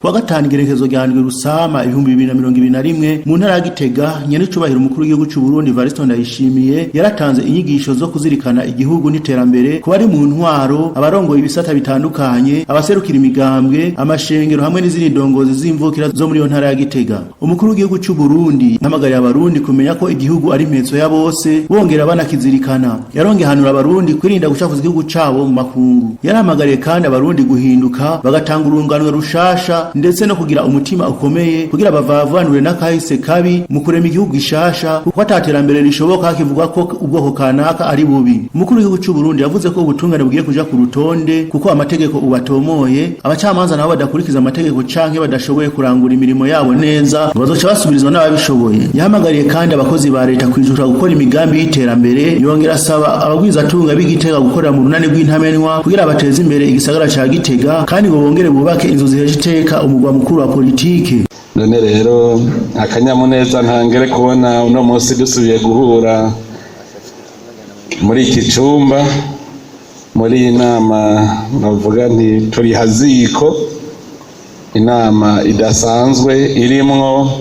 Kuwa gatanu, igerekezo rya 7 Rusama 2021, mu ntara ya Gitega, nyenicubahiro umukuru w'igihugu c'u Burundi Evariste Ndayishimiye yaratanze inyigisho zo kuzirikana igihugu n'iterambere ku bari mu ntwaro, abarongoye ibisata bitandukanye, abaserukira imigambwe, amashengero hamwe n'izindi ndongozi z'imvukira zo muri iyo ntara ya Gitega. Umukuru w'igihugu c'u Burundi yahamagariye abarundi kumenya ko igihugu ari impetso ya bose, bongera banakizirikana. Yarongeye ahanura abarundi kwirinda gucafuza igihugu cabo mu makungu. Yarahamagariye kandi abarundi guhinduka, bagatanga urunganwe rushasha, ndetse no kugira umutima ukomeye kugira bavavanure n'akahise kabi mu kurema igihugu gishasha, kuko ataterambere rishoboka hakivugwa ko ubwoko kanaka ari bubi. Umukuru w'igihugu c'u Burundi yavuze ko ubutungane bugiye kuja ku rutonde, kuko amategeko ubatomoye. Abacamanza nabo badakurikiza amategeko canke badashoboye kurangura imirimo yabo neza bazoca basubirizwa n'ababishoboye. Yahamagariye kandi abakozi ba leta kwijukira gukora imigambi y'iterambere. Yongera asaba abagwizatunga b'Igitega gukorera mu runani rw'intamenwa kugira bateze imbere igisagara ca Gitega, kandi ngo bongere bubake inzu zihesha iteka umugwa mukuru wa politike. None rero akanyamuneza ntangere kubona uno munsi dusubiye guhura muri iki cumba, muri iyi nama navuga nti turi haziko, inama idasanzwe irimwo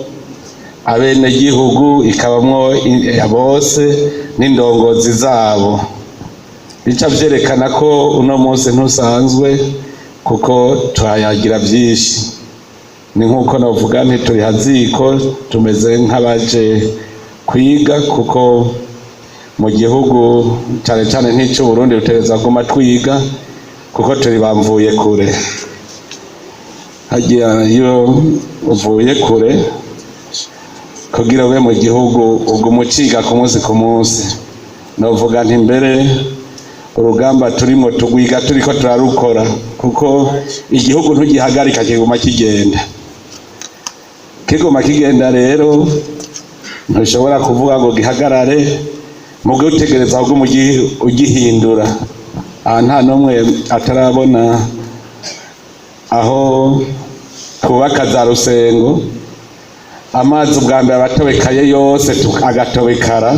abenegihugu, ikabamwo bose n'indongozi zabo. Bica vyerekana ko uno munsi ntusanzwe, kuko tuhayagira vyinshi. Ni nk'uko navuga nti turi haziko, tumeze nk'abaje kwiga, kuko mu gihugu cane cane nk'ic'u Burundi dutegerezwa kuguma twiga, kuko turi bamvuye kure. Harya iyo uvuye kure, kugira ube mu gihugu uguma uciga ku munsi ku munsi. Novuga nti mbere urugamba turimo tugwiga turiko turarukora, kuko igihugu ntugihagarika, kiguma kigenda, kiguma kigenda. Rero ntushobora kuvuga ngo gihagarare, muge utegereza ahubwo ugihindura. Aha nta n'umwe atarabona aho twubaka za rusengo, amazi ubwa mbere abatobekaye yose agatobekara.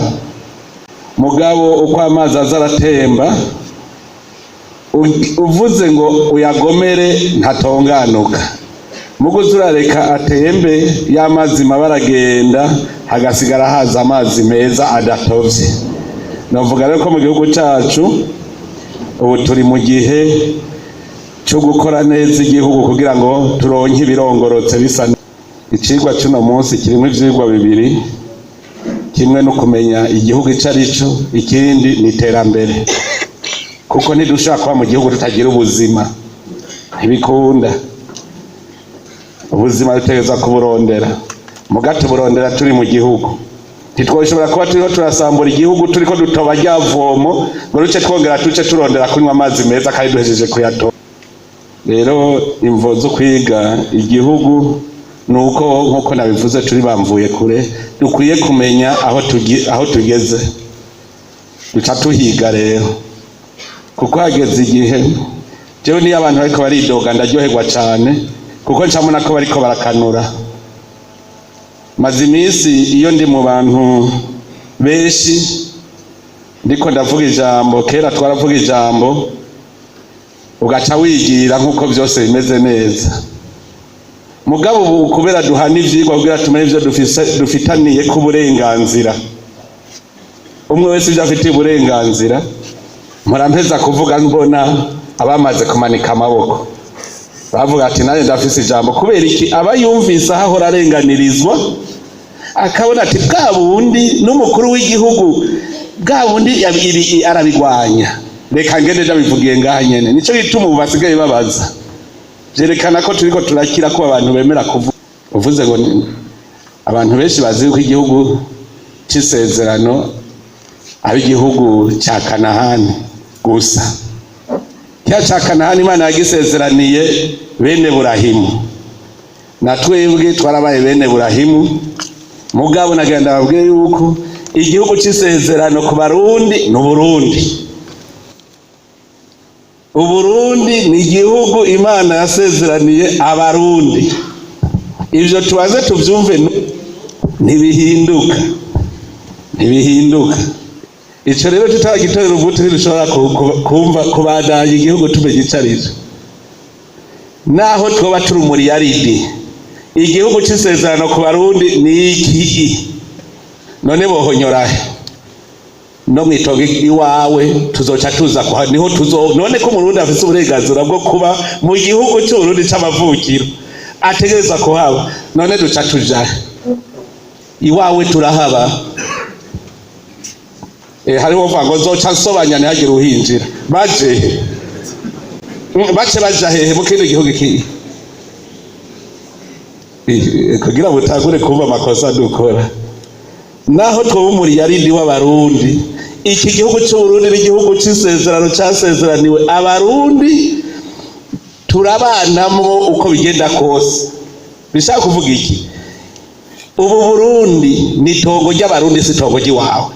Mugabo uko amazi aza aratemba, uvuze ngo uyagomere ntatonganuka, muguzi urareka atembe y'amazi mabi aragenda, hagasigara haza amazi meza adatovye. Navuga rero ko mu gihugu cacu ubu turi mu gihe cyo gukora neza igihugu kugira ngo turonke ibirongorotse bisa. Icigwa c'uno munsi kirimo ivyigwa bibiri: kimwe no kumenya igihugu ico ari cyo, ikindi ni iterambere, kuko ntidushobora kuba mu gihugu tutagira ubuzima, ntibikunda. Ubuzima dutegerezwa kuburondera, muga tuburondera turi mu gihugu. Ntitwoshobora kuba turiho turasambura igihugu, turiko dutoba rya vomo, ngo ruce twongera tuce turondera kunywa amazi meza kandi duhejeje kuyatoba. Rero imvo zo kwiga igihugu ni uko, nk'uko nabivuze, turi bamvuye kure, dukwiye kumenya aho tugeze. Duca tuhiga rero, kuko hageze igihe. Jewe niyo abantu bariko baridoga ndaryoherwa cane, kuko ncamona ko bariko barakanura. Maze iminsi iyo ndi mu bantu benshi ndiko ndavuga ijambo, kera twaravuga ijambo ugaca wigira nk'uko byose bimeze neza. Mugabo ubu kubera duhana ivyigwa kugira tumenye ivyo dufitaniye k'uburenganzira, umwe wese ivyo afitiye uburenganzira, mpora kuvuga mbona abamaze kumanika amaboko, bavuga ati: "Nanjye ndafise ijambo." Kubera iki? Aba yumvise aho ahora arenganirizwa, akabona ati: "Bwa bundi n'umukuru w'igihugu, bwa bundi ibi arabigwanya, reka ngende ndabivugiye ngaha nyene." Nico gituma ubu basigaye babaza. Vyerekana ko turiko turakira, ko abantu bemera kuvuga. Uvuze ngo abantu benshi bazi ko igihugu c'isezerano ari igihugu ca Kanahani gusa. Kya ca Kanahani Imana yagisezeraniye bene Burahimu, na twebwe twarabaye bene Burahimu. Mugabo nagenda babwiye yuko igihugu c'isezerano ku Barundi ni Uburundi. Uburundi ni igihugu Imana yasezeraniye Abarundi. Ivyo tubaze tuvyumve, ntibihinduka, ntibihinduka. Ico rero tutaragitorera umuti, ntidushobora kumva kubandanya igihugu tumenye ico arico. Naho twoba turi umuriyaridi, igihugu c'isezerano ku Barundi ni iki? None bohonyorahe no mw'itongo iwawe? Tuzoca tuza kuha niho tuzo. None ko Umurundi afise uburenganzira bwo kuba mu gihugu c'Uburundi c'amavukiro, ategerezwa kuhaba, none duca tujahe? Iwawe turahaba. Hariho uvuga ngo nzoca nsobanya ntihagire uhinjira. Baje bace baja hehe mu kindi gihugu iki? Kugira butangure kumva amakosa dukora, naho twoba umuriyaridi w'Abarundi, iki gihugu c'Uburundi ni igihugu c'isezerano casezeraniwe Abarundi, turabanamwo uko bigenda kose. Bishaka kuvuga iki? Ubu Burundi ni itongo ry'Abarundi, si itongo ry'iwawe.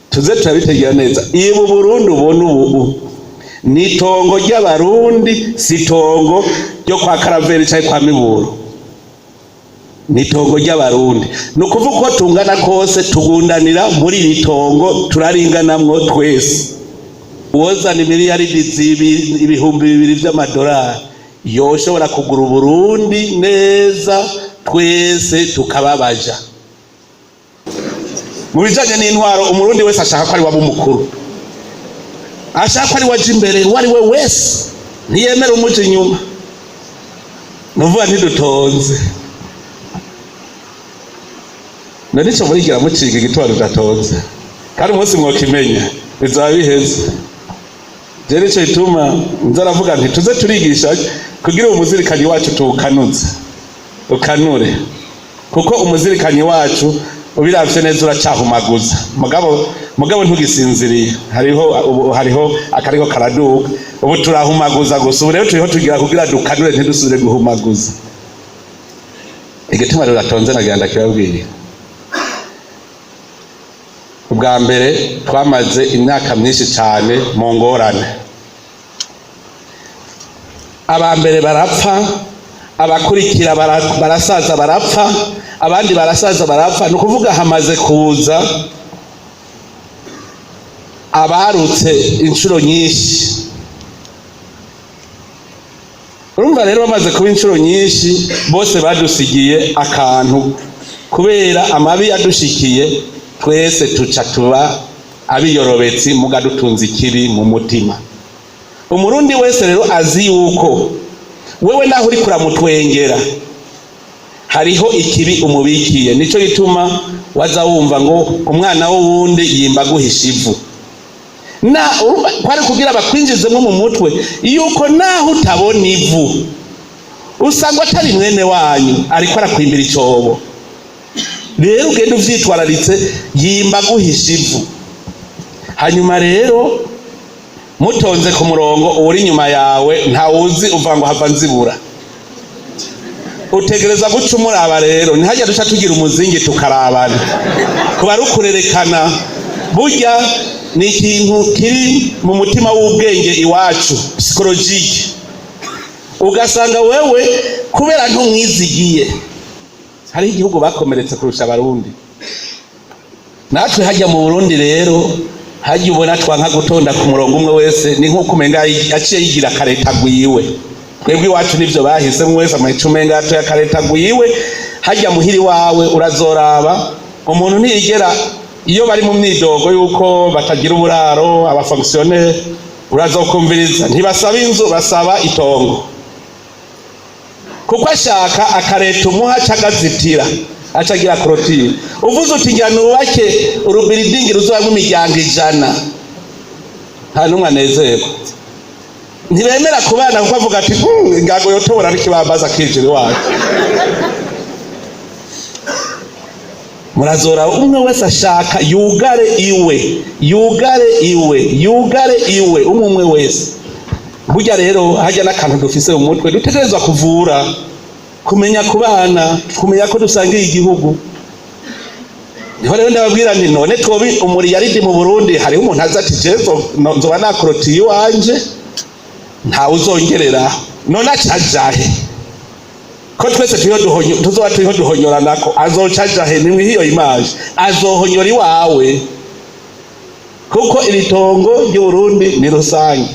Tuze turabitegera neza. Ibu Burundi ubona ubu ni itongo ry'Abarundi, si itongo ryo kwa Karaveri canke kwa Miburo, ni itongo ry'Abarundi. Ni ukuvuga uko tungana kose tugundanira muri iri tongo, turaringanamwo twese. Uwozana imiliyaridi 2000 vy'amadolari yoshobora kugura Uburundi neza, twese tukababaja. Mu bijanye n'intwaro, Umurundi wese ashaka ko ari waba umukuru, ashaka ko ari waja imbere. Uwo ari we wese ntiyemera umuja inyuma. Nuvuga ntidutonze. None ico murigira muciga igituma tudatonze, kandi umunsi mwokimenya bizaba biheze. Je nico gituma nza aravuga nti tuze turigisha kugira uwo muzirikanyi wacu tuwukanuze, ukanure, kuko umuzirikanyi wacu ubiravye neza uracahumaguza, mugabo ntugisinziriye. Hariho ubu, hariho akariko karaduka. Ubu turahumaguza gusa. Ubu rero turiho tugira kugira dukanure, ntidusubire guhumaguza. Igituma ruratonze nagira ndakibabwira. Ubwa mbere, twamaze imyaka myinshi cyane mu ngorane. Aba mbere barapfa, abakurikira barasaza barapfa, abandi barasaza barapfa. Ni ukuvuga hamaze kuza abarutse inshuro nyinshi. Urumva rero, bamaze kuba inshuro nyinshi, bose badusigiye akantu. Kubera amabi yadushikiye, twese tuca tuba abiyorobetsi, muga dutunze ikibi mu mutima. Umurundi wese rero azi yuko wewe naho uriko uramutwengera hariho ikibi umubikiye. Nico gituma waza wumva ngo umwana w'uwundi yimba guhisha ivu. Na urumva kwari kugira bakwinjizemwo mu mutwe yuko naho utabona ivu, usanga atari mwene wanyu ariko arakwimbira icobo. Rero ugenda uvyitwararitse, yimba guhisha ivu. Hanyuma rero mutonze ku murongo, uwuri inyuma yawe ntawuzi, uva ngo hava nzibura, utegereza guca umuraba. Rero ntihajya duca tugira umuzingi tukarabana, kuba ari ukurerekana. Burya ni ikintu kiri mu mutima w'ubwenge iwacu, psychologique. Ugasanga wewe kubera ntumwizigiye. Hariho igihugu bakomeretse kurusha Abarundi, natwe hajya mu Burundi. Rero hajya ubona twanka gutonda ku murongo, umwe wese ni nk'uko umenga yaciye yigira akareta gwiwe. Twebwe iwacu nivyo bahise, umwe wese amahica umenga yatoye akareta gwiwe. Hajya muhiri wawe urazoraba, umuntu ntiyigera, iyo bari mu myidogo yuko batagira uburaro abafonctionnaire, urazokumviriza, ntibasaba inzu, basaba itongo, kuko ashaka akareta umuha aca agazitira, aca agira clôture. Uvuze uti ngira nubake urubuilding ruzobamwo imiryango 100, nta n'umwe anezerwa. Ntibemera kubana, kuko avuga ati ngango yotobora n'ikibambazi akinjira iwacu." Murazora, umwe wese ashaka yugare iwe, yugare iwe, yugare iwe, umwe umwe wese. Burya rero hajya n'akantu dufise mu mutwe dutegerezwa kuvura, kumenya kubana, kumenya ko dusangiye igihugu. Niho rero ndababwira nti none twobi umuriyaridi mu Burundi, hariho umuntu aza ati je nzoba nakorotiye iwanje, ntawe uzongerera. None acajahe ko twese turiho tuzoba turiho duhonyoranako? Azoca ajahe? Nimwihe iyo image, azohonyora iwawe, kuko iri tongo ry'Uburundi ni rusange.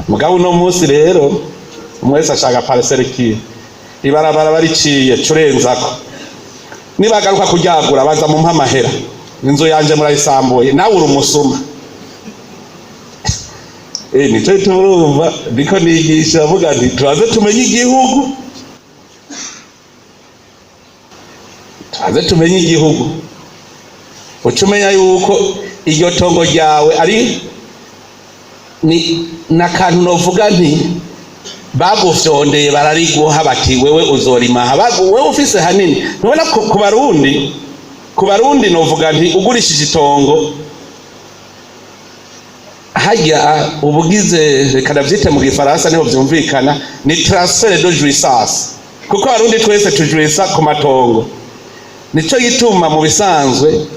Mugabo uno munsi rero umwe wese ashaka parcelle kiwe. Ibarabara bariciye, curenzako. Nibagaruka kuryagura, baza mu mpamahera, inzu yanje murayisambuye, nawe uri umusuma. Nico turumva ndiko nigisha, avuga nti tubanze tumenye igihugu, tubanze tumenye igihugu. Uca umenya yuko iryo tongo ryawe ari ni nakantu novuga nti bagufyondeye, barariguha bati wewe uzorima aha, wewe ufise hanini. Ntubona ku Barundi novuga nti ugurishije itongo harya ubugize, reka ndavyite mu Gifaransa niho vyumvikana, ni transfert de jouissance, kuko Abarundi twese tujwisa ku matongo. Nico gituma mu bisanzwe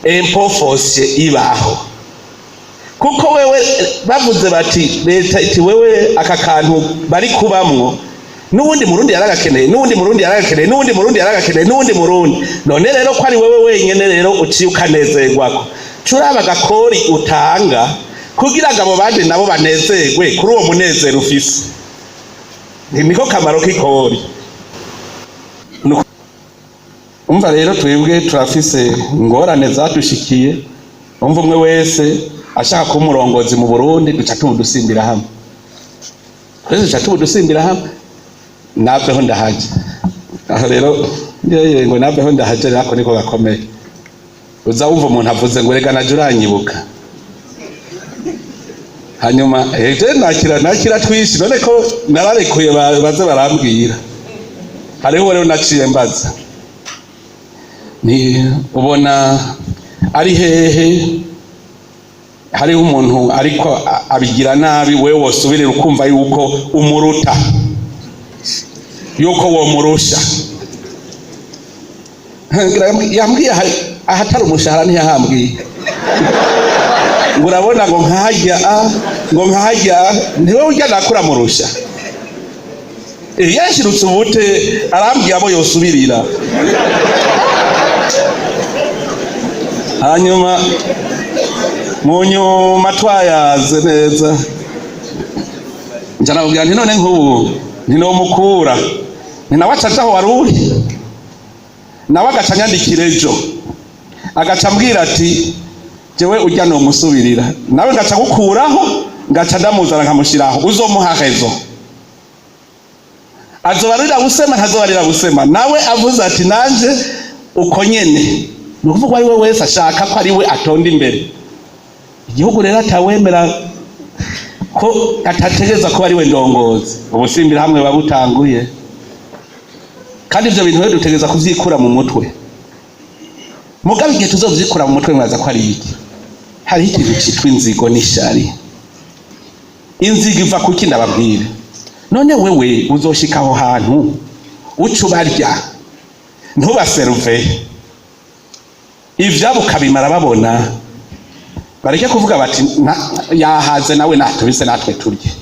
impôt foncier ibaho, kuko wewe bavuze bati leta iti wewe aka kantu bari kubamwo, n'uwundi Murundi yaragakeneye, n'uwundi Murundi yaragakeneye, n'uwundi Murundi yaragakeneye, n'uwundi Murundi. None rero ko ari wewe wenyene rero uciye ukanezerwako, curaba agakori utanga kugira ngo abo bandi nabo banezerwe kuri uwo munezero ufise. Niko kamaro k'ikori. Umva rero, twebwe turafise ingorane zadushikiye. Umva, umwe wese ashaka kuba umurongozi mu Burundi, duca tubudusimbira hamwe twese, duca tubudusimbira hamwe. Naveho ndahaje aho rero, yeye ngo naveho ndahaje rero, ako niko gakomeye. Uza wumva umuntu avuze ngo rega naje uranyibuka. Hanyuma eje nakira twishi, none ko nararekuye baze barambwira. Hariho rero naciye mbaza ni ubona ari hehe hariho umuntu ariko abigira nabi, wewe wosubirira ukumva yuko umuruta, yuko womurusha. Yambwiye ahatari umushahara, ntiyahambwiye ngo urabona ngo nkahajya, ngo nkahajya ntiwe urya nakuramurusha. Yashirutse ubute, arambwiye abo yosubirira. Hanyuma mu nyuma twayaze neza, nja namubwira nti none nk'ubu ntinomukura, ni nawe aca aho wari uri, nawe agaca anyandikira ejo, agaca ambwira ati jewe urya nomusubirira, nawe ngaca gukuraho, ngaca ndamuzana nkamushiraho, uzomuha rezo, azobarira busema, ntazobarira busema. Nawe avuze ati nanje uko nyene. Ni ukuvuga ari we wese ashaka ko ari we atonda imbere igihugu. Rero atawemera ko atategereza kuba ari we ndongozi, ubusimbira hamwe buba butanguye. Kandi ivyo bintu rero dutegereza kuvyikura mu mutwe. Mugabo igihe tuzovyikura mu mutwe, mwaza ko ari iki? Hariho ikintu citwa inzigo n'ishari. Inzigo iva kuki? Ndababwire. None wewe uzoshika aho hantu uca ubarya, ntubaseruve, ivyabo ukabimara babona, bareke kuvuga bati yahaze nawe natubise natwe turye.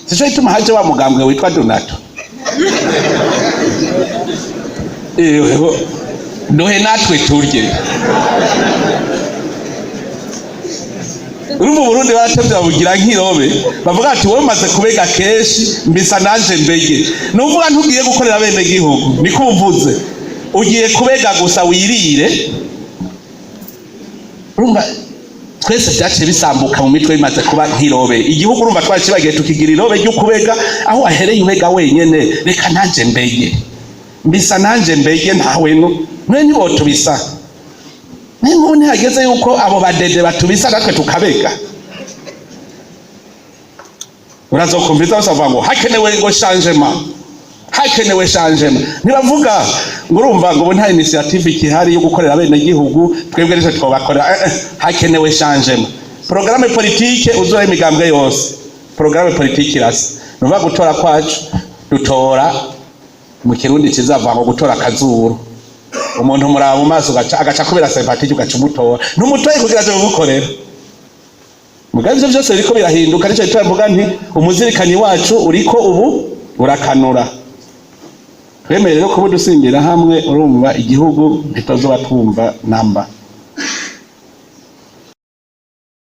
Sico gituma haje wa mugambwe witwa Donato. Ewe, duhe natwe turye. Urumva, Burundi baratevye babugira nk'irobe, bavuga ati wowe umaze kubega kenshi, mbisa nanje mbege. Nuvuga ntugiye gukorera bene gihugu, niko uvuze, ugiye kubega gusa wirire. Urumva twese vyaciye bisambuka mu mitwe, bimaze kuba nk'irobe igihugu. Urumva twacibagiye tukigira irobe ry'ukubega, aho wahereye ubega wenyene, reka nanje mbege, mbisa nanje mbege, ntawe no none ntibotubisa. Nk'ubu ntihageze yuko abo badede batubisa natwe tukabega? Urazokumviza bose bavuga ngo hakenewe ngo changement, hakenewe changement. Ntibavuga ngo urumva ngo ubu nta initiative ikihari yo gukorera bene gihugu, twebwe nitwe twobakorera. Hakenewe changement. Programme politique uzora imigambwe yose, programme politique irasa. Nuvuga gutora kwacu, dutora mu Kirundi kizavuga ngo gutora akazuru. Umuntu muraba mu maso, agaca kubera sympathie, ugaca umutora, ntumutoye kugira aze kugukorera. Mugabo ivyo vyose biriko birahinduka. Nico gituma mvuga nti umuzirikanyi wacu uriko ubu urakanura. Twemeye rero kuba dusimbira hamwe, urumva igihugu ntitazoba twumva namba.